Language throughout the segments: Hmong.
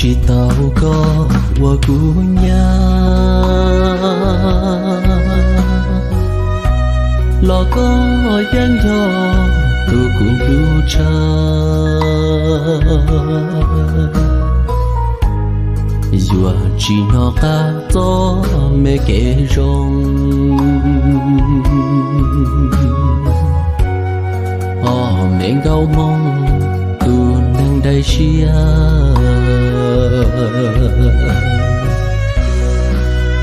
tsis tau koj ua kuv nyab, los koj yeej yog tus kuv hlub tshaj. Yuav tsis hnov qab txoj me kev zoo, ho me nkauj Hmoob tus neeg daim siab.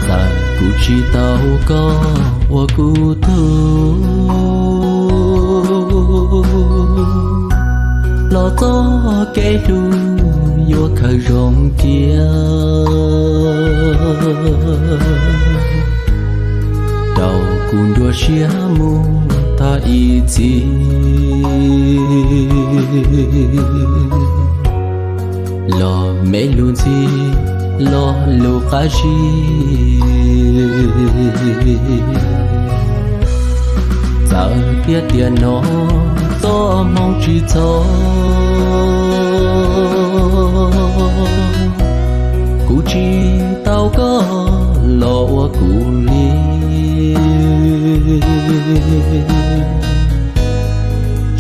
Txawm kuv tsis tau koj ua kuv tug, los txoj kev hlub yuav khaws zoo cia. Rau kuv nruab siab mus tag ib txhis, los me lus ntxhi, los lus qab zib. Txawm tias tiam no txoj hmoo tsis txhaum, kuv tsis tau koj los ua kuv li.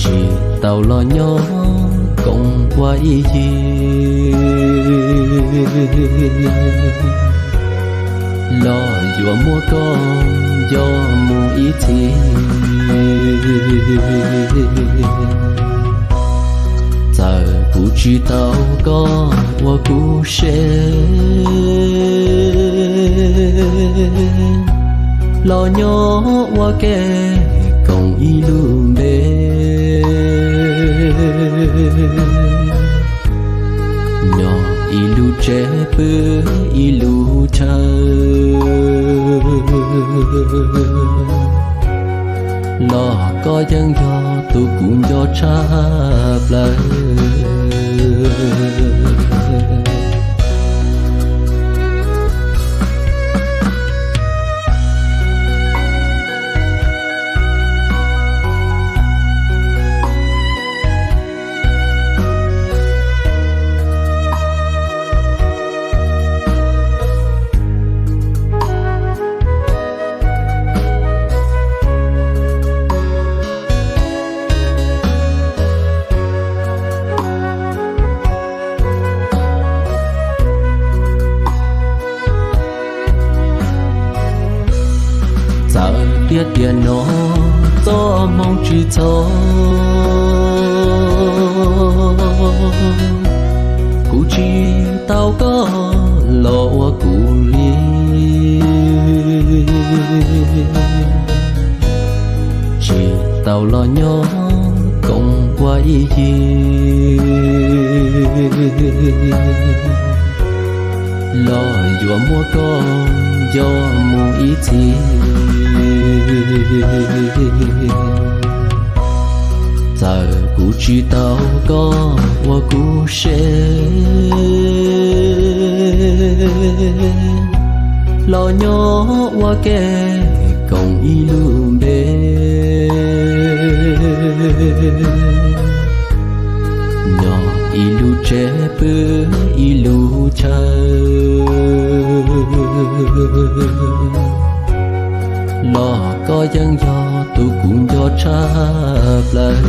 Tsis tau los nyob koom ua ib yig, los yuav muab koj nco mus ib txhis. Txawm kuv tsis tau koj ua kuv seb, los nyob ua ke koom ib lub npe, nyob ib lub tsev pw ib lub chaw, los koj yeej yog tus kuv nco tshaj plaws. Txawm tias tiam no txoj hmoo tsis txhaum, kuv tsis tau koj los ua kuv li. Tsis tau los nyob koom ua ib yig, los yuav muab koj nco mus ib txhis. Txawm kuv tsis tau koj ua kuv seb, los nyob ua ke koom ib lub npe, nyob ib lub tsev pw ib lub chaw, los koj yeej yog tus kuv nco tshaj plaws.